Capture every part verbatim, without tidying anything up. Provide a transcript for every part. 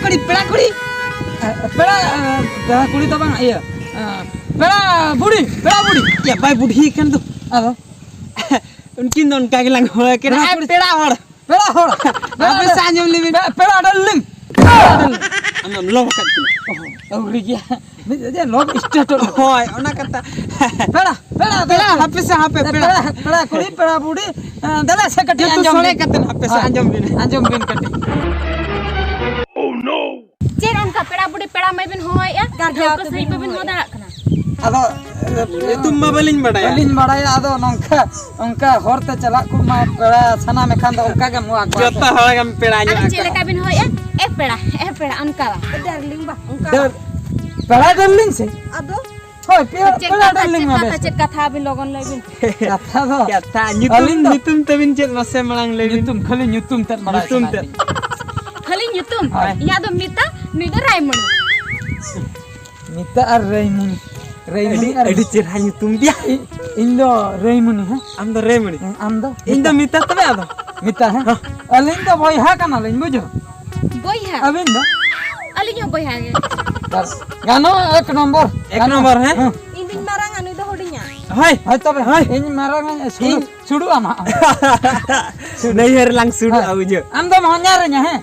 ᱠᱩᱲᱤ, ᱯᱮᱲᱟ ᱠᱩᱲᱤ᱾ ᱯᱮᱲᱟ, ᱯᱮᱲᱟ ᱠᱩᱲᱤ ᱫᱚ ᱵᱟᱝ, ᱤᱭᱟᱹ, ᱯᱮᱲᱟ ᱵᱩᱲᱦᱤ, ᱯᱮᱲᱟ ᱵᱩᱲᱦᱤ᱾ ᱭᱟ, ᱵᱟᱭ ᱵᱩᱰᱷᱤ ᱠᱟᱱ ᱫᱚ᱾ ᱟᱫᱚ ᱩᱱᱠᱤᱱ ᱫᱚ ᱚᱱᱠᱟ ᱜᱮᱞᱟᱝ ᱦᱚᱦᱚ ᱟᱹᱠᱤᱱᱟ᱾ ᱯᱮᱲᱟ ᱟᱨ ᱠᱩᱲᱤ᱾ ᱯᱮᱲᱟ ᱦᱚᱲ᱾ ᱯᱮᱲᱟ ᱦᱚᱲ᱾ ᱯᱮᱲᱟ ᱦᱟᱯᱮ ᱫᱚ ᱥᱮ ᱟᱸᱡᱚᱢ ᱞᱮᱵᱤᱱ᱾ ᱯᱮ-, ᱯᱮᱲᱟ ᱰᱟᱨᱞᱤᱝ᱾ ᱯᱮᱲᱟ ᱰᱟᱨᱞᱤᱝ᱾ ᱟᱢᱮᱢ ᱞᱚᱵ ᱟᱠᱟᱫ ᱠᱤᱱᱟ᱾ ᱚᱦᱚ, ᱟᱹᱣᱨᱤ ᱜᱮᱭᱟ᱾ ᱢᱤᱫ ᱫᱚ ᱞᱚᱵ ᱥᱴᱟᱨᱴᱚᱜ᱾ ᱦᱳᱭ, ᱚᱱᱟ ᱠᱟᱛᱷᱟ᱾ ᱯᱮᱲᱟ, ᱯᱮᱲᱟ, ᱯᱮᱲᱟ, ᱯᱮᱲᱟ᱾ ᱦᱟᱯᱮ ᱥᱮ ᱦᱟᱯᱮ, ᱯᱮᱲᱟ᱾ ᱯᱮᱲᱟ, ᱯᱮᱲᱟ ᱠᱩᱲᱤ, ᱯᱮᱲᱟ ᱵᱩᱲᱦᱤ, ᱮ, ᱫᱮᱞᱟ ᱥᱮ ᱠᱟᱹᱴᱤᱡ ᱡᱚᱛᱚ ᱟᱸᱡᱚᱢ ᱥᱚᱲᱮ ᱵᱤᱱ᱾ ᱠᱟᱛᱮ ᱦᱟᱯᱮ ᱥᱮ ᱦᱳᱭ᱾ ᱟᱸᱡᱚᱢ ᱵᱤᱱ᱾ ᱟᱸᱡᱚᱢ ᱵᱤᱱ ᱠᱟᱹᱴᱤᱡ᱾ ᱪᱮᱫ ᱚᱱᱠᱟ ᱯᱮᱲᱟ ᱵᱩᱰᱷᱤ ᱯᱮᱲᱟ ᱢᱟᱹᱭ ᱵᱤᱱ ᱦᱚᱦᱚᱭᱮᱫᱼᱟ? ᱜᱟᱨᱡᱟᱣ ᱴᱷᱟᱹᱣᱠᱟᱹ ᱛᱮᱵᱤᱱ ᱥᱟᱺᱦᱤᱡ ᱵᱟᱹᱵᱤᱱ ᱦᱚᱦᱚ ᱦᱚᱦᱚᱭᱮᱫᱼᱟ᱾ ᱫᱟᱲᱮᱭᱟᱜ ᱠᱟᱱᱟ? ᱟᱫᱚ, ᱧᱩᱛᱩᱢ ᱢᱟ ᱵᱟᱹᱞᱤᱧ ᱵᱟᱰᱟᱭᱟ᱾ ᱵᱟᱹᱞᱤᱧ ᱵᱟᱲᱟᱭᱟ, ᱟᱫᱚ ᱱᱚᱝᱠᱟ, ᱚᱱᱠᱟ ᱦᱚᱨ ᱛᱮ ᱪᱟᱞᱟᱜ ᱠᱚ ᱢᱟ ᱯᱮᱲᱟ ᱥᱟᱱᱟᱢ ᱮᱠᱷᱟᱱ ᱫᱚ ᱚᱱᱠᱟ ᱜᱮᱢ ᱦᱚᱦᱚ ᱟᱠᱚᱣᱟ᱾ ᱡᱚᱛᱚ ᱦᱚᱲ ᱜᱮᱢ ᱯᱮᱲᱟ ᱧᱚᱜ ᱟᱫᱚ ᱪᱮᱫ ᱟᱠᱟᱱᱟ᱾ ᱞᱮᱠᱟ ᱵᱤᱱ ᱦᱚᱦᱚᱭᱮᱫᱼᱟ? ᱮ ᱯᱮᱲᱟ, ᱮ ᱯᱮᱲᱟ, ᱚᱱᱠᱟ ᱵᱟᱝ᱾ ᱰᱟᱨᱞᱤᱝ ᱵᱟ, ᱚᱱᱠᱟ ᱰᱟᱨ-, ᱵᱟᱝ᱾ ᱯᱮᱲᱟ ᱰᱟᱨᱞᱤᱝ ᱥᱮ? ᱟᱫᱚ? ᱦᱳᱭ, ᱯᱮᱲᱟ, ᱪᱮᱫ ᱯᱮᱲᱟ ᱠᱟᱛᱷᱟ, ᱰᱟᱨᱞᱤᱝ ᱪᱮᱫ ᱢᱟ ᱠᱟᱛᱷᱟ, ᱵᱮᱥ᱾ ᱪᱮᱫ ᱠᱟᱛᱷᱟ ᱵᱤᱱ ᱞᱚᱜᱚᱱ ᱞᱟᱹᱭ ᱵᱤᱱ? ᱠᱟᱛᱷᱟ ᱫᱚ ᱠᱟᱛᱷᱟ, ᱧᱩᱛᱩᱢ, ᱟᱹᱞᱤᱧ ᱫᱚ ᱧᱩᱛᱩᱢ ᱛᱟᱵᱤᱱ ᱪᱮᱫ ᱢᱟᱥᱮ ᱢᱟᱲᱟᱝ ᱞᱟᱹᱭ ᱵᱤᱱ? ᱧᱩᱛᱩᱢ, ᱠᱷᱟᱹᱞᱤ ᱧᱩᱛᱩᱢ ᱛᱮᱫ ᱵᱟᱲᱟᱭ ᱧᱩᱛᱩᱢ ᱥᱟᱱᱟᱭᱮᱫ ᱛᱮᱫ᱾ ᱞᱤᱧᱟ᱾ ᱠᱷᱟᱹᱞᱤ ᱧᱩᱛᱩᱢ? ᱦᱳᱭ᱾ ᱤᱧᱟᱹᱜ ᱫᱚ ᱢᱤᱛᱟ, ᱱᱩᱭ ᱫᱚ ᱨᱟᱭᱢᱚᱱᱤ᱾ ᱢᱤᱛᱟ ᱟᱨ ᱨᱟᱹᱭᱢᱩᱱᱤ᱾ ᱨᱟᱹᱭᱢᱩᱱᱤ ᱟᱹᱰᱤ, ᱟᱨ ᱟᱹᱰᱤ ᱪᱮᱦᱨᱟ ᱧᱩᱛᱩᱢ ᱜᱮᱭᱟ᱾ ᱤ-, ᱤᱧ ᱫᱚ ᱨᱟᱹᱭᱢᱩᱱᱤ, ᱦᱮᱸ? ᱟᱢ ᱫᱚ ᱨᱟᱹᱭᱢᱩᱱᱤ? ᱦᱮᱸ, ᱟᱢ ᱫᱚ? ᱤᱧ ᱫᱚ ᱢᱤᱛᱟ ᱛᱚᱵᱮ ᱟᱫᱚ᱾ ᱢᱤᱛᱟ, ᱦᱮᱸ? ᱦᱮᱸ᱾ ᱟᱹᱞᱤᱧ ᱫᱚ ᱵᱚᱭᱦᱟ ᱠᱟᱱᱟᱞᱤᱧ, ᱵᱩᱡᱷᱟᱹᱣ? ᱵᱚᱭᱦᱟ? ᱟᱹᱵᱤᱱ ᱫᱚ? ᱟᱹᱞᱤᱧ ᱦᱚᱸ ᱵᱚᱭᱦᱟ ᱜᱮ᱾ ᱵᱟᱥ, ᱜᱟᱱᱚᱜᱼᱟ, ᱮᱠ ᱱᱚᱢᱵᱚᱨ᱾ ᱮᱠ ᱜᱟᱱᱚᱜᱼᱟ᱾ ᱱᱚᱢᱵᱚᱨ, ᱦᱮᱸ? ᱦᱮᱸ᱾ ᱤᱧ ᱫᱩᱧ ᱢᱟᱨᱟᱝᱟ, ᱱᱩᱭ ᱫᱚ ᱦᱩᱰᱤᱧᱟ᱾ ᱦᱳᱭ᱾ ᱦᱳᱭ ᱛᱚᱵᱮ, ᱦᱳᱭ᱾ ᱤᱧ ᱢᱟᱨᱟᱝ ᱟᱹᱧ, ᱥᱩᱲᱩ-, ᱤᱧ ᱥᱩᱲᱩ ᱟᱢ ᱦᱟᱸᱜ᱾ ᱱᱟᱹᱭᱦᱟᱹᱨ ᱞᱟᱝ ᱥᱩᱲᱩᱜᱼᱟ, ᱦᱳᱭ᱾ ᱵᱩᱡᱷᱟᱹᱣ? ᱟᱢ ᱫᱚᱢ ᱦᱚᱧᱦᱟᱨᱤᱧᱟ, ᱦᱮᱸ?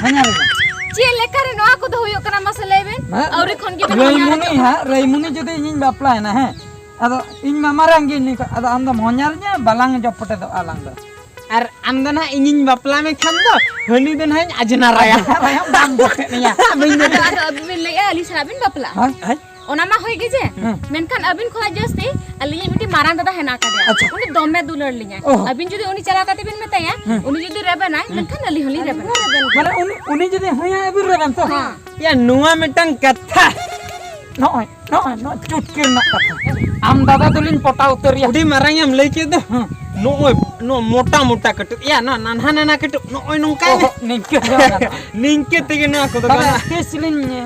ᱦᱚᱧᱦᱟᱨᱤᱧᱟ᱾ ᱪᱮᱫ ᱞᱮᱠᱟᱨᱮ ᱱᱚᱣᱟ ᱠᱚᱫᱚ ᱦᱩᱭᱩᱜ ᱠᱟᱱᱟ, ᱢᱟᱥᱮ ᱞᱟᱹᱭ ᱵᱮᱱ? ᱦᱮᱸ? ᱟᱹᱣᱨᱤ ᱠᱷᱚᱱ ᱜᱮ ᱵᱮᱱ ᱦᱚᱧᱦᱟᱨ ᱨᱟᱹᱭᱢᱩᱱᱤ ᱦᱚᱪᱚ ᱦᱟᱸᱜ, ᱨᱟᱹᱭᱢᱩᱱᱤ ᱡᱩᱫᱤ ᱤᱧᱤᱧ ᱵᱟᱯᱞᱟᱭᱮᱱᱟ, ᱦᱮᱸ? ᱟᱫᱚ ᱤᱧ ᱢᱟ ᱢᱟᱨᱟᱝ ᱜᱤᱭᱟᱹᱧ ᱱᱤᱛᱚᱜ, ᱟᱫᱚ ᱟᱢ ᱫᱚᱢ ᱦᱚᱧᱦᱟᱨᱤᱧᱟ, ᱵᱟᱞᱟᱝ ᱡᱚᱯᱚᱴᱮᱫᱚᱜᱼᱟ ᱟᱞᱟᱝ ᱫᱚ᱾ ᱟᱨ ᱟᱢ ᱫᱚ ᱱᱟᱦᱟᱜ ᱤᱧᱤᱧ ᱵᱟᱯᱞᱟ ᱢᱮ ᱠᱷᱟᱱ ᱫᱚ, ᱦᱟᱹᱱᱤ ᱫᱚ ᱱᱟᱦᱟᱜ ᱤᱧ ᱟᱡᱽᱱᱟᱨᱟᱭᱟ᱾ ᱟᱡᱽᱱᱟᱨᱟᱭᱟᱢ, ᱵᱟᱢ ᱡᱚᱴᱮᱫ ᱢᱮᱭᱟ᱾ ᱵᱟᱹᱧ ᱟᱫᱚ, ᱡᱚᱴᱮᱫ᱾ ᱟᱫᱚ ᱟᱹᱵᱤᱱ ᱵᱤᱱ ᱞᱟᱹᱭᱮᱜᱼᱟ, ᱟᱹᱞᱤᱧ ᱥᱟᱞᱟᱜ ᱵᱤᱱ ᱵᱟᱯᱞᱟᱜᱼᱟ? ᱦᱳᱭ᱾ ᱦᱳᱭ᱾ ᱚᱱᱟ ᱢᱟ ᱦᱳᱭ ᱜᱮ ᱡᱮ, ᱦᱮᱸ᱾ ᱢᱮᱱᱠᱷᱟᱱ ᱟᱹᱵᱤᱱ ᱠᱷᱚᱱᱟᱜ ᱡᱟᱹᱥᱛᱤ ᱟᱹᱞᱤᱧᱤᱡ ᱢᱤᱫᱴᱤᱡ ᱢᱟᱨᱟᱝ ᱫᱟᱫᱟ ᱦᱮᱱᱟᱜ ᱟᱠᱟᱫᱮᱭᱟ᱾ ᱟᱪᱪᱷᱟ᱾ ᱩᱱᱤ ᱫᱚᱢᱮ ᱫᱩᱞᱟᱹᱲ ᱞᱤᱧᱟᱭ᱾ ᱚᱦᱚ᱾ ᱟᱹᱵᱤᱱ ᱡᱩᱫᱤ ᱩᱱᱤ ᱪᱟᱞᱟᱣ ᱠᱟᱛᱮ ᱵᱤᱱ ᱢᱮᱛᱟᱭᱟ, ᱦᱮᱸ᱾ ᱩᱱᱤ ᱡᱩᱫᱤ ᱨᱮᱵᱮᱱᱟᱭ, ᱦᱮᱸ᱾ ᱢᱮᱱᱠᱷᱟᱱ ᱟᱹᱞᱤᱧ ᱦᱚᱸᱞᱤᱧ ᱨᱮᱵᱮᱱᱟ᱾ ᱢᱟᱱᱮ ᱩᱱᱤ, ᱩᱱᱤ ᱡᱩᱫᱤ ᱦᱮᱸᱭᱟᱭ, ᱟᱹᱵᱤᱱ ᱨᱮᱵᱮᱱ ᱛᱚ? ᱦᱮᱸ᱾ ᱭᱟ, ᱱᱚᱣᱟ ᱢᱤᱫᱴᱟᱝ ᱠᱟᱛᱷᱟ᱾ ᱱᱚᱜᱼᱚᱭ, ᱱᱚᱜᱼᱚᱭ, ᱱᱚᱣᱟ ᱪᱩᱴᱠᱤ ᱨᱮᱱᱟᱜ ᱠᱟᱛᱷᱟ᱾ ᱟᱢ ᱫᱟᱫᱟ ᱫᱚᱞᱤᱧ ᱯᱚᱴᱟᱣ ᱩᱛᱟᱹᱨᱮᱭᱟ᱾ ᱟᱹᱰᱤ ᱢᱟᱨᱟᱝ ᱮᱢ ᱞᱟᱹᱭ ᱠᱮᱫ ᱫᱚ᱾ ᱦᱮᱸ᱾ ᱱᱚᱜᱼᱚᱭ, ᱱᱚᱣᱟ ᱢᱚᱴᱟ ᱢᱚᱴᱟ ᱠᱟᱹᱴᱩᱵ, ᱭᱟ, ᱱᱚᱣᱟ ᱱᱟᱱᱦᱟ ᱱᱟᱱᱦᱟ ᱠᱟᱹᱴᱩᱵ, ᱱᱚᱜᱼᱚᱭ ᱱᱚᱝᱠᱟ ᱚᱦᱚ, ᱜᱮ᱾ ᱱᱤᱝᱠᱟᱹ ᱫᱚ ᱵᱟᱝ ᱜᱟᱱᱚᱜᱼᱟ᱾ ᱱᱤᱝᱠᱟᱹ ᱛᱮᱜᱮ ᱱᱚᱣᱟ ᱠᱚᱫᱚ ᱛᱚᱵᱮ ᱜᱟᱱᱚᱜᱼᱟ᱾ ᱛᱤᱥ ᱞᱤᱧ, ᱮ,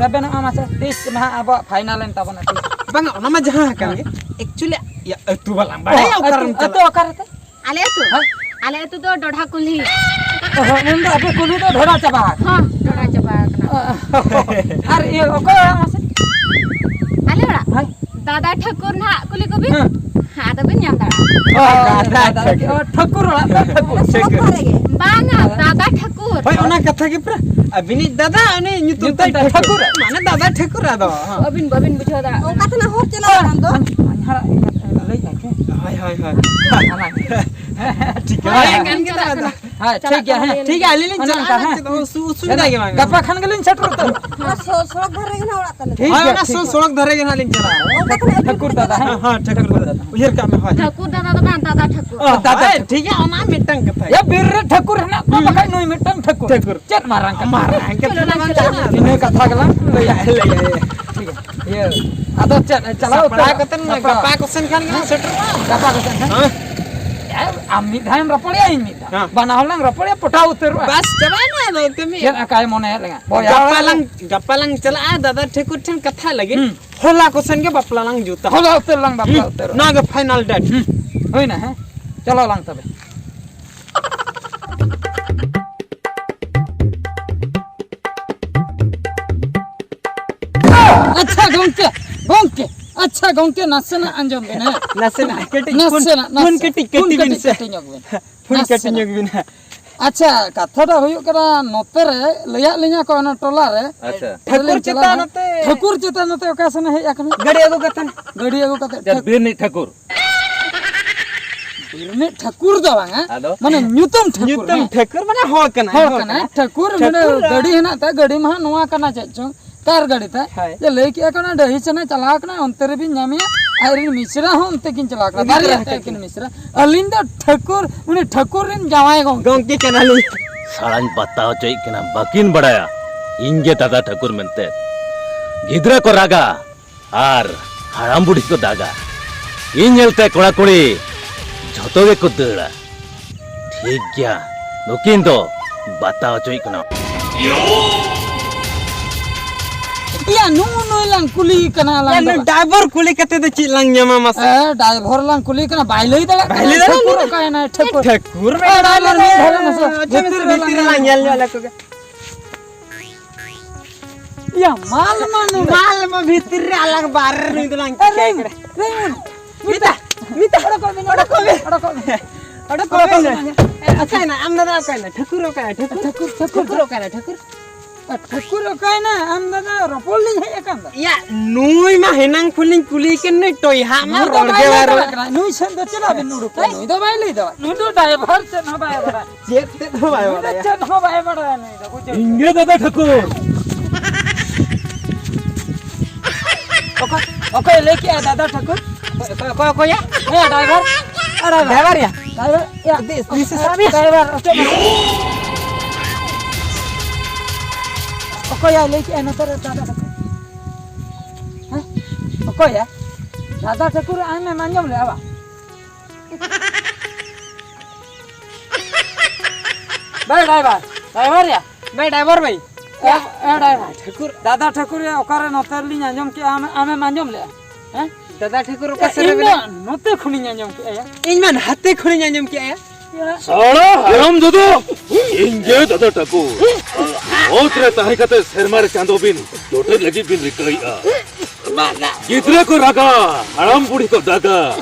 ᱨᱮᱵᱮᱱᱚᱜᱼᱟ ᱢᱟᱥᱮ? ᱛᱤᱥ ᱱᱟᱦᱟᱜ ᱟᱵᱚᱣᱟᱜ ᱯᱷᱟᱭᱱᱟᱞ ᱮᱱ ᱛᱟᱵᱚᱱᱟ ᱛᱤᱥ? ᱵᱟᱝᱟ, ᱚᱱᱟ ᱢᱟ ᱡᱟᱦᱟᱸ ᱟᱠᱟᱱ ᱦᱮᱸ᱾ ᱜᱮ᱾ Actually, ᱭᱟ, ᱟᱹᱛᱩ ᱵᱟᱞᱟᱝ ᱵᱟᱲᱟᱭᱟ, ᱚᱦᱚ, ᱚᱠᱟᱨᱮᱢ ᱟᱹᱛᱩ, ᱟᱹᱛᱩ ᱪᱟᱞᱟᱜᱼᱟ? ᱚᱠᱟᱨᱮ ᱛᱮ? ᱟᱞᱮ ᱟᱹᱛᱩ? ᱦᱮᱸ? ᱟᱞᱮ ᱟᱹᱛᱩ ᱫᱚ ᱰᱚᱰᱷᱟ ᱠᱩᱞᱦᱤ᱾ ᱚ, ᱢᱮᱱᱫᱚ ᱟᱯᱮ ᱠᱩᱞᱦᱤ ᱫᱚ ᱰᱷᱚᱰᱟ ᱪᱟᱵᱟ ᱟᱠᱟᱱᱟ᱾ ᱦᱚᱸ, ᱰᱚᱰᱷᱟ ᱪᱟᱵᱟ ᱟᱠᱟᱱᱟ᱾ ᱟᱨ ᱤᱭᱟᱹ, ᱚᱠᱚᱭ ᱚᱲᱟᱜ ᱢᱟᱥᱮ? ᱟᱞᱮ ᱚᱲᱟᱜ? ᱦᱳᱭ᱾ ᱫᱟᱫᱟ ᱴᱷᱟᱹᱠᱩᱨ ᱱᱟᱦᱟᱜ ᱠᱩᱞᱤ ᱠᱚᱵᱤᱱ᱾ ᱦᱮᱸ᱾ ᱦᱮᱸ, ᱟᱫᱚ ᱵᱤᱱ ᱧᱟᱢ ᱫᱟᱲᱮᱭᱟᱜᱼᱟ᱾ ᱚ, ᱫᱟᱫᱟ ᱫᱟᱫᱟ ᱴᱷᱟᱹᱠᱩᱨ᱾ ᱚ, ᱴᱷᱟᱹᱠᱩᱨ ᱚᱲᱟᱜ ᱛᱚ, ᱴᱷᱟᱹᱠᱩᱨ᱾ ᱴᱷᱟᱹᱠᱩᱨ᱾ ᱵᱟᱝᱟ, ᱫᱟᱫᱟ ᱴᱷᱟᱹᱠᱩᱨ᱾ ᱦᱳᱭ, ᱚᱱᱟ ᱠᱟᱛᱷᱟ ᱜᱮ ᱯᱮᱨᱟ᱾ ᱟᱹᱵᱤᱱᱤᱡ ᱫᱟᱫᱟ, ᱩᱱᱤ ᱧᱩᱛᱩᱢ ᱧᱩᱛᱩᱢ ᱛᱟᱭ ᱛᱟᱭ ᱴᱷᱟᱹᱠᱩᱨ᱾ ᱴᱷᱟᱹᱠᱩᱨ᱾ ᱢᱟᱱᱮ ᱫᱟᱫᱟ ᱴᱷᱟᱹᱠᱩᱨ ᱟᱫᱚ᱾ ᱦᱮᱸ᱾ ᱵᱟᱹᱵᱤᱱ, ᱵᱟᱹᱵᱤᱱ ᱵᱩᱡᱷᱟᱹᱣ ᱫᱟᱲᱮᱭᱟᱜ ᱠᱟᱱᱟ᱾ ᱚᱱᱠᱟ ᱛᱮ ᱱᱟᱜ ᱦᱚᱨ ᱪᱟᱞᱟᱣ ᱟᱠᱟᱱ ᱫᱚ᱾ ᱦᱟᱱᱟ ᱞᱟᱹᱭ ᱟᱭ ᱠᱮ᱾ ᱦᱳᱭ, ᱦᱳᱭ, ᱦᱳᱭ᱾ ᱦᱟᱱᱟ᱾ ᱴᱷᱤᱠ ᱜᱮᱭᱟ᱾ ᱦᱳᱭ, ᱦᱮᱸ, ᱮᱱᱠᱷᱟᱱ ᱪᱟᱞᱟᱜ ᱠᱟᱱᱟ᱾ ᱦᱮᱸ, ᱴᱷᱤᱠ ᱜᱮᱭᱟ, ᱦᱮᱸ᱾ ᱴᱷᱤᱠ ᱜᱮᱭᱟ, ᱟᱹᱞᱤᱧ ᱞᱤᱧ ᱚᱱᱮ ᱪᱟᱞᱟᱜᱼᱟ, ᱚᱱᱠᱟ, ᱦᱮᱸ᱾ ᱪᱮᱫ ᱦᱚᱸ ᱚᱥᱩ-, ᱚᱥᱩᱵᱤᱫᱷᱟ ᱜᱮ ᱵᱟᱝ᱾ ᱜᱟᱯᱟ ᱠᱷᱟᱱ ᱜᱮᱞᱤᱧ ᱥᱮᱴᱮᱨ ᱩᱛᱟᱹᱨᱚᱜᱼᱟ᱾ ᱚᱱᱟ ᱥᱩᱨ, ᱥᱩᱨ ᱫᱷᱟᱨᱮ ᱜᱮ ᱱᱟᱜ ᱚᱲᱟᱜ ᱛᱟᱞᱮ᱾ ᱴᱷᱤᱠ ᱦᱳᱭ, ᱜᱮᱭᱟ, ᱚᱱᱟ ᱴᱷᱤᱠ ᱥᱩᱨ ᱜᱮᱭᱟ᱾ ᱥᱚᱲᱚᱠ ᱫᱷᱟᱨᱮ ᱜᱮ ᱱᱟᱜ ᱞᱤᱧ ᱪᱟᱞᱟᱜᱼᱟ᱾ ᱚᱱᱠᱟ ᱠᱷᱟᱱ ᱴᱷᱟᱹᱠᱩᱨ ᱫᱟᱫᱟ, ᱦᱮᱸ᱾ ᱦᱮᱸ, ᱦᱮᱸ, ᱴᱷᱟᱹᱠᱩᱨ ᱫᱟᱫᱟ᱾ ᱩᱭᱦᱟᱹᱨ ᱠᱟᱜ ᱢᱮ, ᱦᱳᱭ᱾ ᱴᱷᱟᱹᱠᱩᱨ ᱫᱟᱫᱟ ᱫᱚ ᱵᱟᱝ, ᱫᱟᱫᱟ ᱴᱷᱟᱹᱠᱩᱨ᱾ ᱚ, ᱫᱟᱫᱟ ᱦᱳᱭ, ᱴᱷᱟᱹᱠᱩᱨ᱾ ᱴᱷᱤᱠ ᱜᱮᱭᱟ, ᱚᱱᱟ ᱢᱤᱫᱴᱟᱝ ᱠᱟᱛᱷᱟ ᱜᱮ᱾ ᱭᱟ, ᱵᱤᱨ ᱨᱮ ᱴᱷᱟᱹᱠᱩᱨ ᱦᱮᱱᱟᱜ ᱠᱚᱣᱟ, ᱦᱩᱸ᱾ ᱵᱟᱠᱷᱟᱡ ᱱᱩᱭ ᱢᱤᱫᱴᱟᱝ ᱴᱷᱟᱹᱠᱩᱨ᱾ ᱴᱷᱟᱹᱠᱩᱨ᱾ ᱪᱮᱫ ᱢᱟᱨᱟᱝ ᱠᱟᱛᱷᱟ? ᱢᱟᱨᱟᱝ ᱠᱟᱛᱷᱟ ᱫᱚ ᱵᱟᱝ᱾ ᱤᱱᱟᱹ ᱠᱟᱛᱷᱟ ᱜᱮᱞᱟᱝ ᱞᱟᱹᱭᱟ᱾ ᱞᱟᱹᱭᱟ, ᱞᱟᱹᱭᱟ᱾ ᱴᱷᱤᱠ ᱜᱮᱭᱟ᱾ ᱤᱭᱟᱹ, ᱟᱫᱚ ᱪᱮᱫ, ᱪᱟᱞᱟᱣ ᱥᱟᱯᱲᱟᱣ ᱩᱛᱟᱹᱨᱚᱜ? ᱠᱟᱛᱮ ᱜᱟᱯᱟ᱾ ᱜᱟᱯᱟ ᱠᱚᱥᱮᱱ ᱠᱷᱟᱱ ᱜᱮ ᱦᱟᱸᱜ ᱥᱮᱴᱮᱨᱚᱜᱼᱟ᱾ ᱜᱟᱯᱟ ᱠᱚᱥᱮᱱ, ᱦᱮᱸ? ᱦᱮᱸ? ᱮ, ᱟᱢ ᱢᱤᱫ ᱫᱷᱟᱣ ᱮᱢ ᱨᱚᱯᱚᱲᱮᱭᱟ, ᱤᱧ ᱢᱤᱫ ᱫᱷᱟᱣ᱾ ᱦᱮᱸ᱾ ᱵᱟᱱᱟ ᱦᱚᱲ ᱞᱟᱝ ᱨᱚᱯᱚᱲᱮᱭᱟ, ᱯᱚᱴᱟᱣ ᱩᱛᱟᱹᱨᱚᱜᱼᱟ᱾ ᱵᱟᱥ, ᱪᱟᱵᱟᱭᱮᱱᱟ, ᱟᱫᱚ ᱠᱟᱹᱢᱤ᱾ ᱪᱮᱫ ᱟᱠᱟᱭ ᱢᱚᱱᱮᱭᱮᱫ ᱞᱟᱝᱟ? ᱵᱚᱭᱦᱟ ᱜᱟᱯᱟ ᱦᱚᱲ ᱞᱟᱝ, ᱜᱟᱯᱟ ᱞᱟᱝ ᱪᱟᱞᱟᱜᱼᱟ ᱫᱟᱫᱟ ᱴᱷᱟᱹᱠᱩᱨ ᱴᱷᱮᱱ ᱠᱟᱛᱷᱟ ᱞᱟᱹᱜᱤᱫ᱾ ᱦᱩᱸ᱾ ᱦᱚᱞᱟ ᱠᱚᱥᱮᱱ ᱜᱮ ᱵᱟᱯᱞᱟ ᱞᱟᱝ ᱡᱩᱛᱟ᱾ ᱦᱚᱞᱟ ᱩᱛᱟᱹᱨ ᱞᱟᱝ ᱵᱟᱯᱞᱟ ᱦᱩᱸ᱾ ᱩᱛᱟᱹᱨᱚᱜᱼᱟ᱾ ᱱᱚᱣᱟ ᱜᱮ final date᱾ ᱦᱩᱸ᱾ ᱦᱩᱭᱱᱟ, ᱦᱮᱸ? ᱪᱚᱞᱚ ᱞᱟᱝ ᱛᱚᱵᱮ᱾ ᱟᱪᱪᱷᱟ ᱜᱚᱝᱠᱮ, ᱜᱚᱝᱠᱮ, ᱟᱪᱪᱷᱟ ᱜᱚᱝᱠᱮ, ᱱᱟᱥᱮᱱᱟᱜ ᱟᱸᱡᱚᱢ ᱵᱮᱱ, ᱦᱮᱸ? ᱱᱟᱥᱮᱱᱟᱜ ᱠᱟᱹᱴᱤᱡ ᱯᱷᱳᱱ, ᱱᱟᱥᱮᱱᱟᱜ, ᱯᱷᱳᱱ ᱱᱟᱥᱮ, ᱠᱟᱹᱴᱤᱡ ᱯᱷᱳᱱ ᱠᱟᱹᱴᱤ ᱵᱤᱱ ᱠᱟᱹᱴᱤᱡ ᱥᱮ᱾ ᱠᱟᱹᱴᱤ ᱧᱚᱜ ᱵᱮᱱ᱾ ᱯᱷᱳᱱ ᱠᱟᱹᱴᱤ ᱱᱟᱥᱮᱱᱟᱜ᱾ ᱧᱚᱜ ᱵᱤᱱ ᱦᱟᱸᱜ᱾ ᱟᱪᱪᱷᱟ, ᱠᱟᱛᱷᱟ ᱫᱚ ᱦᱩᱭᱩᱜ ᱠᱟᱱᱟ, ᱱᱚᱛᱮ ᱨᱮ ᱞᱟᱹᱭᱟᱫ ᱞᱤᱧᱟ ᱠᱚ, ᱚᱱᱟ ᱴᱚᱞᱟ ᱨᱮ᱾ ᱟᱪᱪᱷᱟ᱾ ᱚᱸᱰᱮ ᱞᱤᱧ ᱴᱷᱟᱹᱠᱩᱨ ᱪᱮᱛᱟ ᱪᱟᱞᱟᱣ ᱮᱱᱟ᱾ ᱱᱚᱛᱮ᱾ ᱴᱷᱟᱹᱠᱩᱨ ᱪᱮᱛᱟ ᱱᱚᱛᱮ ᱚᱠᱟ ᱥᱮᱱᱮ ᱦᱮᱡ ᱟᱠᱟᱱᱟ? ᱜᱟᱹᱰᱤ ᱟᱹᱜᱩ ᱠᱟᱛᱮ᱾ ᱜᱟᱹᱰᱤ ᱟᱹᱜᱩ ᱠᱟᱛᱮ ᱡᱟ ᱴᱷᱟᱹᱠ- ᱵᱤᱨᱱᱤᱡ ᱴᱷᱟᱹᱠᱩᱨ᱾ ᱵᱤᱨᱱᱤᱡ ᱴᱷᱟᱹᱠᱩᱨ ᱫᱚ ᱵᱟᱝᱟ, ᱟᱫᱚ? ᱢᱟᱱᱮ ᱧᱩᱛᱩᱢ ᱴᱷᱟᱹᱠᱩᱨ, ᱧᱩᱛᱩᱢ ᱦᱮᱸ᱾ ᱴᱷᱟᱹᱠᱩᱨ, ᱢᱟᱱᱮ ᱦᱚᱲ ᱠᱟᱱᱟᱭ, ᱦᱚᱲ ᱦᱚᱲ ᱠᱟᱱᱟᱭ, ᱠᱟᱱᱟᱭ᱾ ᱴᱷᱟᱹᱠᱩᱨ, ᱢᱟᱱᱮ ᱴᱷᱟᱹᱠᱩᱨ᱾ ᱜᱟᱹᱰᱤ ᱦᱮᱱᱟᱜ ᱛᱟᱭᱟ, ᱜᱟᱹᱰᱤ ᱢᱟ ᱦᱟᱸᱜ ᱱᱚᱣᱟ ᱠᱟᱱᱟ, ᱪᱮᱫ ᱪᱚᱝ, ᱠᱟᱨ ᱜᱟᱹᱰᱤ ᱛᱟᱭ᱾ ᱦᱳᱭ᱾ ᱡᱮ ᱞᱟᱹᱭ ᱠᱮᱜᱼᱟ ᱠᱚ, ᱚᱱᱟ ᱰᱟᱹᱦᱤ ᱥᱮᱱᱮ ᱪᱟᱞᱟᱣ ᱠᱟᱱᱟ, ᱚᱱᱛᱮ ᱨᱮᱵᱤᱱ ᱧᱟᱢᱮᱭᱟ, ᱟᱡ ᱨᱮᱱ ᱢᱤᱥᱨᱟ ᱦᱚᱸ ᱚᱱᱛᱮ ᱠᱤᱱ ᱪᱟᱞᱟᱣ ᱠᱟᱱᱟ, ᱤᱫᱤ ᱵᱟᱨᱭᱟ ᱛᱚᱨᱟ ᱛᱟᱭ ᱠᱟᱹᱠᱤᱱ᱾ ᱠᱤᱱ ᱢᱤᱥᱨᱟ᱾ ᱟᱹᱞᱤᱧ ᱫᱚ ᱴᱷᱟᱹᱠᱩᱨ, ᱩᱱᱤ ᱴᱷᱟᱹᱠᱩᱨ ᱨᱮᱱ ᱡᱟᱶᱟᱭ ᱜᱚᱝᱠᱮ᱾ ᱜᱚᱝᱠᱮ ᱠᱟᱱᱟᱞᱤᱧ᱾ ᱥᱟᱲᱟᱧ ᱵᱟᱛᱟ ᱦᱚᱪᱚᱭᱮᱫ ᱠᱤᱱᱟ, ᱵᱟᱹᱠᱤᱱ ᱵᱟᱲᱟᱭᱟ ᱤᱧ ᱜᱮ ᱫᱟᱫᱟ ᱴᱷᱟᱹᱠᱩᱨ ᱢᱮᱱᱛᱮ᱾ ᱜᱤᱫᱽᱨᱟᱹ ᱠᱚ ᱨᱟᱜᱟ ᱟᱨ ᱦᱟᱲᱟᱢ ᱵᱩᱰᱷᱤ ᱠᱚ ᱫᱟᱜᱟ᱾ ᱤᱧ ᱧᱮᱞᱛᱮ ᱠᱚᱲᱟ ᱠᱩᱲᱤ ᱡᱷᱚᱛᱚ ᱜᱮᱠᱚ ᱫᱟᱹᱲᱟ᱾ ᱴᱷᱤᱠ ᱜᱮᱭᱟ, ᱱᱩᱠᱤᱱ ᱫᱚ ᱵᱟᱛᱟ ᱦᱚᱪᱚᱭᱮᱫ ᱠᱟᱱᱟ᱾ ᱭᱟ, ᱱᱩ ᱱᱩᱭ ᱞᱟᱝ ᱠᱩᱞᱤ ᱠᱟᱱᱟ ᱞᱟᱝ ᱫᱚ᱾ ᱰᱟᱭᱵᱚᱨ ᱠᱩᱞᱤ ᱠᱟᱛᱮ ᱫᱚ ᱪᱮᱫ ᱞᱟᱝ ᱧᱟᱢᱟ ᱢᱟᱥᱮ? ᱮ, ᱰᱟᱭᱵᱚᱨ ᱞᱟᱝ ᱠᱩᱞᱤ ᱠᱟᱱᱟ, ᱵᱟᱭ ᱞᱟᱹᱭ ᱫᱟᱲᱮᱭᱟᱜ ᱠᱟᱱᱟ᱾ ᱵᱟᱭ ᱞᱟᱹᱭ ᱫᱟᱲᱮᱭᱟᱜ ᱠᱟᱱᱟ᱾ ᱴᱷᱟᱹᱠᱩᱨ ᱚᱠᱟᱭᱮᱱᱟᱭ? ᱴᱷᱟᱹᱠᱩᱨ᱾ ᱮ, ᱰᱟᱭᱵᱚᱨ ᱱᱩᱭ ᱫᱷᱟᱨᱮ ᱱᱟᱥᱮ ᱟᱪᱪᱷᱟ, ᱵᱷᱤᱛᱤᱨ ᱨᱮ ᱞᱟᱝ ᱧᱮᱞ ᱧᱚᱜ ᱞᱮᱠᱚ ᱜᱮ᱾ ᱭᱟ, ᱢᱟᱞ ᱢᱟ ᱱᱩᱭ᱾ ᱢᱟᱞ ᱢᱟ ᱵᱷᱤᱛᱤᱨ ᱨᱮ, ᱟᱞᱟᱝ ᱵᱟᱦᱨᱮ ᱨᱮ ᱱᱩᱭ ᱫᱚᱞᱟᱝ ᱮ, ᱪᱤᱠᱟᱹᱭ ᱨᱮᱢᱩᱱ, ᱠᱟᱱᱟ? ᱨᱮᱢᱩᱱ᱾ ᱢᱤᱛᱟ, ᱢᱤᱛᱟ᱾ ᱚᱰᱚᱠᱚᱜ ᱢᱮ, ᱚᱰᱚᱠᱚᱜ ᱢᱮ᱾ ᱚᱰᱚᱠᱚᱜ ᱢᱮ᱾ ᱚᱰᱚᱠᱚᱜ ᱢᱮ᱾ ᱚᱠᱟᱭᱮᱱᱟ ᱟᱢ ᱫᱟᱫᱟ, ᱚᱠᱟᱭᱮᱱᱟ? ᱴᱷᱟᱹᱠᱩᱨ ᱚᱠᱟᱭᱮᱱᱟ? ᱴᱷᱟᱹᱠᱩᱨ? ᱴᱷᱟᱹᱠᱩᱨ, ᱴᱷᱟᱹᱠᱩᱨ᱾ ᱴᱷᱟᱹᱠᱩᱨ ᱚᱠᱟᱭᱮᱱᱟ? ᱴᱷᱟᱹᱠᱩᱨ? ᱟᱨ ᱴᱷᱟᱹᱠᱩᱨ ᱚᱠᱟᱭᱮᱱᱟ? ᱟᱢ ᱫᱟᱫᱟ ᱨᱚᱯᱚᱲ ᱞᱤᱧ ᱦᱮᱡ ᱟᱠᱟᱱ ᱫᱚ᱾ ᱭᱟ, ᱱᱩᱭ ᱢᱟ ᱦᱮᱱᱟᱝ ᱠᱷᱚᱱ ᱞᱤᱧ ᱠᱩᱞᱤ ᱠᱟᱱ ᱱᱩᱭ ᱴᱚᱭᱦᱟ ᱢᱟ ᱱᱩᱭ ᱫᱚ ᱨᱚᱲ ᱵᱟᱭ ᱜᱮ ᱞᱟᱹᱭ ᱵᱟᱭ ᱫᱟᱲᱮᱭᱟᱜ ᱨᱚᱲ᱾ ᱠᱟᱱᱟ᱾ ᱱᱩᱭ ᱥᱮᱫ ᱫᱚ ᱪᱮᱫᱟᱜ ᱵᱤᱱ ᱩᱰᱩᱠ ᱠᱟᱱᱟ? ᱱᱩᱭ ᱫᱚ ᱵᱟᱭ ᱞᱟᱹᱭ ᱫᱟᱲᱮᱭᱟᱜ᱾ ᱱᱩᱭ ᱫᱚ ᱰᱟᱭᱵᱷᱟᱨ ᱪᱮᱫ ᱦᱚᱸ ᱵᱟᱭ ᱵᱟᱲᱟᱭᱟ᱾ ᱪᱮᱫ ᱛᱮᱫ ᱦᱚᱸ ᱵᱟᱭ ᱱᱩᱭ ᱫᱚ ᱵᱟᱲᱟᱭᱟ᱾ ᱪᱮᱫ ᱦᱚᱸ ᱵᱟᱭ ᱵᱟᱲᱟᱭᱟ ᱱᱩᱭ ᱫᱚ, ᱵᱩᱡᱷᱟᱹᱣ᱾ ᱤᱧ ᱜᱮ ᱫᱟᱫᱟ ᱴᱷᱟᱹᱠᱩᱨ᱾ ᱚᱠᱚᱭ, ᱚᱠᱚᱭ ᱞᱟᱹᱭ ᱠᱮᱜᱼᱟ ᱫᱟᱫᱟ ᱴᱷᱟᱹᱠᱩᱨ? ᱚᱠᱚᱭ, ᱚᱠᱚᱭ, ᱚᱠᱚᱭ ᱭᱟ? ᱦᱮᱸ, ᱰᱟᱭᱵᱷᱟᱨ᱾ ᱟᱨ ᱰᱟᱭᱵᱷᱟᱨ᱾ ᱰᱟᱭᱵᱷᱟᱨ ᱭᱟ? ᱰᱟᱭᱵᱷᱟᱨ ᱭᱟ᱾ ᱫᱤᱥ, ᱫᱤᱥ, ᱥᱟᱵ ᱭᱟ᱾ ᱰᱟᱭᱵᱷᱟᱨ, ᱚᱪᱚᱜ ᱢᱮ᱾ ᱚᱠᱚᱭ ᱭᱟ ᱞᱟᱹᱭ ᱠᱮᱜᱼᱟ ᱱᱚᱛᱮ ᱨᱮ ᱫᱟᱫᱟ ᱴᱷᱟᱹᱠᱩᱨ? ᱦᱮᱸ? ᱚᱠᱚᱭ ᱭᱟ? ᱫᱟᱫᱟ ᱴᱷᱟᱹᱠᱩᱨ ᱟᱢᱮᱢ ᱟᱸᱡᱚᱢ ᱞᱮᱜᱼᱟ ᱵᱟᱝ? ᱵᱮ ᱰᱟᱭᱵᱷᱟᱨ, ᱰᱟᱭᱵᱷᱟᱨ ᱭᱟ᱾ ᱵᱮ ᱰᱟᱭᱵᱷᱟᱨ ᱵᱷᱟᱹᱭ᱾ ᱮ, ᱮ ᱰᱟᱭᱵᱷᱟᱨ᱾ ᱴᱷᱟᱹᱠᱩᱨ᱾ ᱫᱟᱫᱟ ᱴᱷᱟᱹᱠᱩᱨ ᱭᱟ, ᱚᱠᱟᱨᱮ ᱱᱚᱛᱮ ᱨᱮᱞᱤᱧ ᱟᱸᱡᱚᱢ ᱠᱮᱜᱼᱟ, ᱟᱢ, ᱟᱢᱮᱢ ᱟᱸᱡᱚᱢ ᱞᱮᱜᱼᱟ? ᱦᱮᱸ? ᱫᱟᱫᱟ ᱴᱷᱟᱹᱠᱩᱨ ᱚᱠᱟ ᱥᱮᱫ ᱨᱮ ᱤᱧ ᱫᱚ ᱢᱮᱱᱟᱭᱟ? ᱱᱚᱛᱮ ᱠᱷᱚᱱᱤᱧ ᱟᱸᱡᱚᱢ ᱠᱮᱜᱼᱟ ᱭᱟ᱾ ᱤᱧ ᱢᱟ ᱱᱟᱛᱮ ᱠᱷᱚᱱᱤᱧ ᱟᱸᱡᱚᱢ ᱠᱮᱜᱼᱟ ᱭᱟ᱾ ᱥᱟᱲᱟ ᱦᱟᱨᱟᱢ ᱡᱚᱫᱚ! ᱤᱧ ᱜᱮ ᱫᱟᱫᱟ ᱴᱷᱟᱹᱠᱩᱨ᱾ ᱚᱛ ᱨᱮ ᱛᱟᱦᱮᱸ ᱠᱟᱛᱮ ᱥᱮᱨᱢᱟ ᱨᱮ ᱪᱟᱸᱫᱚ ᱵᱤᱱ ᱡᱚᱴᱮᱫ ᱞᱟᱹᱜᱤᱫ ᱵᱤᱱ ᱨᱤᱠᱟᱹᱭᱮᱫᱼᱟ᱾ ᱜᱤᱫᱽᱨᱟᱹ ᱠᱚ ᱨᱟᱜᱟ, ᱦᱟᱲᱟᱢ ᱵᱩᱲᱦᱤ ᱠᱚ ᱫᱟᱜᱟ,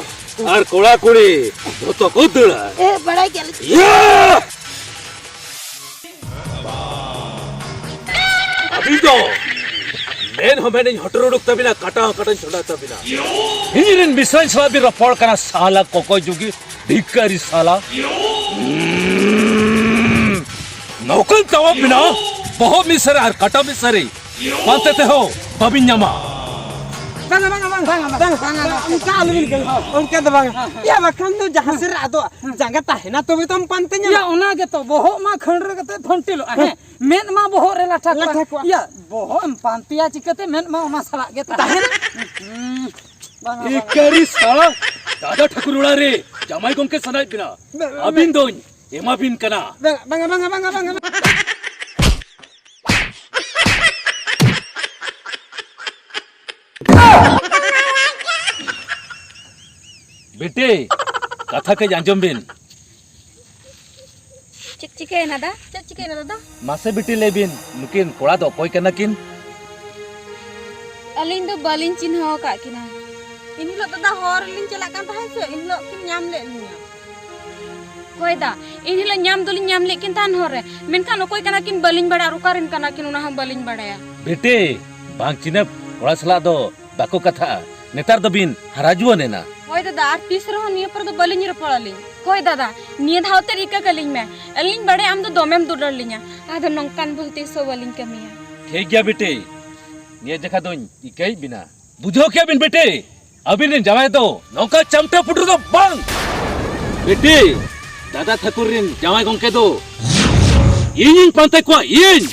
ᱟᱨ ᱠᱚᱲᱟ ᱠᱩᱲᱤ ᱡᱷᱚᱛᱚ ᱠᱚ ᱫᱟᱹᱲᱟ᱾ ᱮ, ᱵᱟᱲᱟᱭ ᱜᱮᱭᱟᱞᱤᱧ᱾ ᱤᱭᱟᱹ! ᱟᱹᱵᱤᱱ ᱫᱚ ᱢᱮᱫ ᱦᱚᱸ ᱢᱮᱫ ᱤᱧ ᱦᱚᱴᱚᱨ ᱩᱰᱩᱠ ᱛᱟᱹᱵᱤᱱᱟ, ᱠᱟᱴᱟ ᱦᱚᱸ ᱠᱟᱴᱟᱧ ᱪᱷᱚᱰᱟ ᱛᱟᱹᱵᱤᱱᱟ᱾ ᱤᱧ ᱨᱮᱱ ᱵᱤᱥᱣᱟᱥ ᱥᱟᱞᱟᱜ ᱵᱤᱱ ᱨᱚᱯᱚᱲ ᱠᱟᱱᱟ, ᱥᱟᱞᱟ ᱠᱚᱠᱚᱭ ᱡᱩᱜᱤ ᱵᱷᱤᱠᱟᱨᱤ ᱥᱟᱞᱟ᱾ ᱱᱚᱝᱠᱟᱧ ᱛᱟᱣᱟᱜ ᱵᱤᱱᱟ, ᱵᱚᱦᱚᱜ ᱢᱤᱫ ᱥᱟᱨᱮ ᱟᱨ ᱠᱟᱴᱟ ᱢᱤᱫ ᱥᱟᱨᱮ᱾ ᱯᱟᱱᱛᱮ ᱛᱮᱦᱚᱸ ᱵᱟᱵᱤᱱ ᱧᱟᱢᱟ᱾ ᱵᱟᱝᱟ, ᱵᱟᱝᱟ, ᱵᱟᱝᱟ, ᱵᱟᱝᱟ, ᱵᱟᱝᱟ, ᱵᱟᱝᱟ, ᱵᱟᱝᱟ, ᱚᱱᱠᱟ ᱟᱞᱚᱵᱤᱱ ᱠᱟᱹᱢᱤᱭᱟ, ᱚᱱᱠᱟ ᱫᱚ ᱵᱟᱝᱟ᱾ ᱦᱮᱸ, ᱦᱮᱸ᱾ ᱭᱟ, ᱵᱟᱠᱷᱟᱱ ᱫᱚ ᱡᱟᱦᱟᱸ ᱥᱮᱫ ᱨᱮ ᱟᱫᱚ ᱡᱟᱸᱜᱟ ᱛᱟᱦᱮᱱᱟ, ᱛᱚᱵᱮ ᱛᱚᱢ ᱯᱟᱱᱛᱮ ᱧᱟᱢᱟ᱾ ᱭᱟ, ᱚᱱᱟ ᱜᱮᱛᱚ, ᱵᱚᱦᱚᱜ ᱢᱟ ᱠᱷᱟᱹᱲ ᱨᱮ ᱠᱟᱛᱮ ᱯᱷᱟᱹᱱᱴᱤᱞᱚᱜᱼᱟ, ᱦᱮᱸ, ᱢᱮᱫ ᱢᱟ ᱵᱚᱦᱚᱜ ᱨᱮ ᱞᱟᱴᱷᱟ ᱠᱚᱜᱼᱟ᱾ ᱞᱟᱴᱷᱟ ᱠᱚᱜᱼᱟ᱾ ᱭᱟ, ᱵᱚᱦᱚᱜ ᱮᱢ ᱯᱟᱱᱛᱮᱭᱟ ᱪᱤᱠᱟᱹᱛᱮ, ᱢᱮᱫ ᱢᱟ ᱚᱱᱟ ᱥᱟᱞᱟᱜ ᱜᱮ ᱛᱟᱦᱮᱱᱟ᱾ ᱛᱟᱦᱮᱱᱟ᱾ ᱦᱩᱸ, ᱵᱟᱝᱟ, ᱵᱟᱝᱟ᱾ ᱵᱷᱤᱠᱟᱨᱤ ᱥᱟᱞᱟ, ᱫᱟᱫᱟ ᱴᱷᱟᱹᱠᱩᱨ ᱚᱲᱟᱜ ᱨᱮ ᱡᱟᱢᱟᱭ ᱜᱚᱢᱠᱮ ᱥᱟᱱᱟᱭᱮᱫ ᱵᱤᱱᱟ᱾ ᱵᱮ-, ᱵᱮ-, ᱟᱹᱵᱤᱱ ᱫᱚᱧ ᱮᱢᱟ ᱵᱤᱱ ᱠᱟᱱᱟ᱾ ᱵᱟᱝᱟ, ᱵᱟᱝᱟ, ᱵᱟᱝᱟ, ᱵᱟᱝᱟ, ᱵᱟᱝᱟ᱾ ᱵᱤᱴᱤ, ᱠᱟᱛᱷᱟ ᱠᱟᱹᱡ ᱟᱸᱡᱚᱢ ᱵᱤᱱ᱾ ᱪᱮᱫ ᱪᱤᱠᱟᱹᱭᱮᱱᱟ ᱫᱟ? ᱪᱮᱫ ᱪᱤᱠᱟᱹᱭᱮᱱᱟ ᱫᱟᱫᱟ? ᱢᱟᱥᱮ ᱵᱤᱴᱤ, ᱞᱟᱹᱭ ᱵᱤᱱ, ᱱᱩᱠᱤᱱ ᱠᱚᱲᱟ ᱫᱚ ᱚᱠᱚᱭ ᱠᱟᱱᱟ ᱠᱤᱱ? ᱟᱹᱞᱤᱧ ᱫᱚ ᱵᱟᱹᱞᱤᱧ ᱪᱤᱱᱦᱟᱹᱣ ᱟᱠᱟᱫ ᱠᱤᱱᱟ᱾ ᱮᱱᱦᱤᱞᱳᱜ ᱫᱟᱫᱟ ᱦᱚᱨ ᱨᱮᱞᱤᱧ ᱪᱟᱞᱟᱜ ᱠᱟᱱ ᱛᱟᱦᱮᱸᱫ ᱥᱮ, ᱮᱱᱦᱤᱞᱳᱜ ᱠᱤᱱ ᱧᱟᱢ ᱞᱮᱫ ᱞᱤᱧᱟ᱾ ᱦᱳᱭ ᱫᱟ, ᱮᱱᱦᱤᱞᱳᱜ ᱧᱟᱢ ᱫᱚᱞᱤᱧ ᱧᱟᱢ ᱞᱮᱫ ᱠᱤᱱ ᱛᱟᱦᱮᱸᱫ ᱦᱚᱨ ᱨᱮ, ᱢᱮᱱᱠᱷᱟᱱ ᱚᱠᱚᱭ ᱠᱟᱱᱟ ᱠᱤᱱ ᱵᱟᱹᱞᱤᱧ ᱵᱟᱲᱟᱭᱟ ᱟᱨ ᱚᱠᱟᱨᱮᱱ ᱠᱟᱱᱟ ᱠᱤᱱ ᱚᱱᱟ ᱦᱚᱸ ᱵᱟᱹᱞᱤᱧ ᱵᱟᱲᱟᱭᱟ᱾ ᱵᱤᱴᱤ, ᱵᱟᱝ ᱪᱤᱱᱦᱟᱹᱯ ᱠᱚᱲᱟ ᱥᱟᱞᱟᱜ ᱫᱚ ᱵᱟᱠᱚ ᱠᱟᱛᱷᱟᱜᱼᱟ᱾ ᱱᱮᱛᱟᱨ ᱫᱚᱵᱤᱱ ᱦᱟᱨᱟ ᱡᱩᱣᱟᱹᱱ ᱮᱱᱟ᱾ ᱦᱳᱭ ᱫᱟᱫᱟ, ᱟᱨ ᱛᱤᱥ ᱨᱮᱦᱚᱸ ᱱᱤᱭᱟᱹ ᱯᱚᱨᱮ ᱫᱚ ᱵᱟᱹᱞᱤᱧ ᱨᱚᱯᱚᱲ ᱟᱹᱞᱤᱧ᱾ ᱦᱳᱭ ᱫᱟᱫᱟ, ᱱᱤᱭᱟᱹ ᱫᱷᱟᱣ ᱛᱮ ᱨᱤᱠᱟᱹ ᱠᱟᱹᱞᱤᱧ ᱢᱮ᱾ ᱟᱹᱞᱤᱧ ᱵᱟᱲᱟᱭᱟ ᱟᱢ ᱫᱚ ᱫᱚᱢᱮᱢ ᱫᱩᱞᱟᱹᱲ ᱞᱤᱧᱟ, ᱟᱫᱚ ᱱᱚᱝᱠᱟᱱ ᱵᱷᱩᱞ ᱛᱤᱥ ᱦᱚᱸ ᱵᱟᱹᱞᱤᱧ ᱠᱟᱹᱢᱤᱭᱟ᱾ ᱴᱷᱤᱠ ᱜᱮᱭᱟ ᱵᱤᱴᱤ, ᱱᱤᱭᱟᱹ ᱡᱮᱠᱷᱟ ᱫᱚᱧ ᱤᱠᱟᱹᱭᱮᱫ ᱵᱤᱱᱟ᱾ ᱵᱩᱡᱷᱟᱹᱣ ᱠᱮᱫ ᱵᱤᱱ ᱵᱤᱴᱤ, ᱟᱹᱵᱤᱱ ᱨᱮᱱ ᱡᱟᱶᱟᱭ ᱫᱚ ᱱᱚᱝᱠᱟ ᱪᱟᱢᱴᱟ ᱯᱩᱴᱩᱨ ᱫᱚ ᱵᱟᱝ᱾ ᱵᱤᱴᱤ, ᱫᱟᱫᱟ ᱴᱷᱟᱹᱠᱩᱨ ᱨᱮᱱ ᱡᱟᱶᱟᱭ ᱜᱚᱝᱠᱮ ᱫᱚ ᱤᱧᱤᱧ ᱯᱟᱱᱛᱮ ᱠᱚᱣᱟ, ᱤᱧ᱾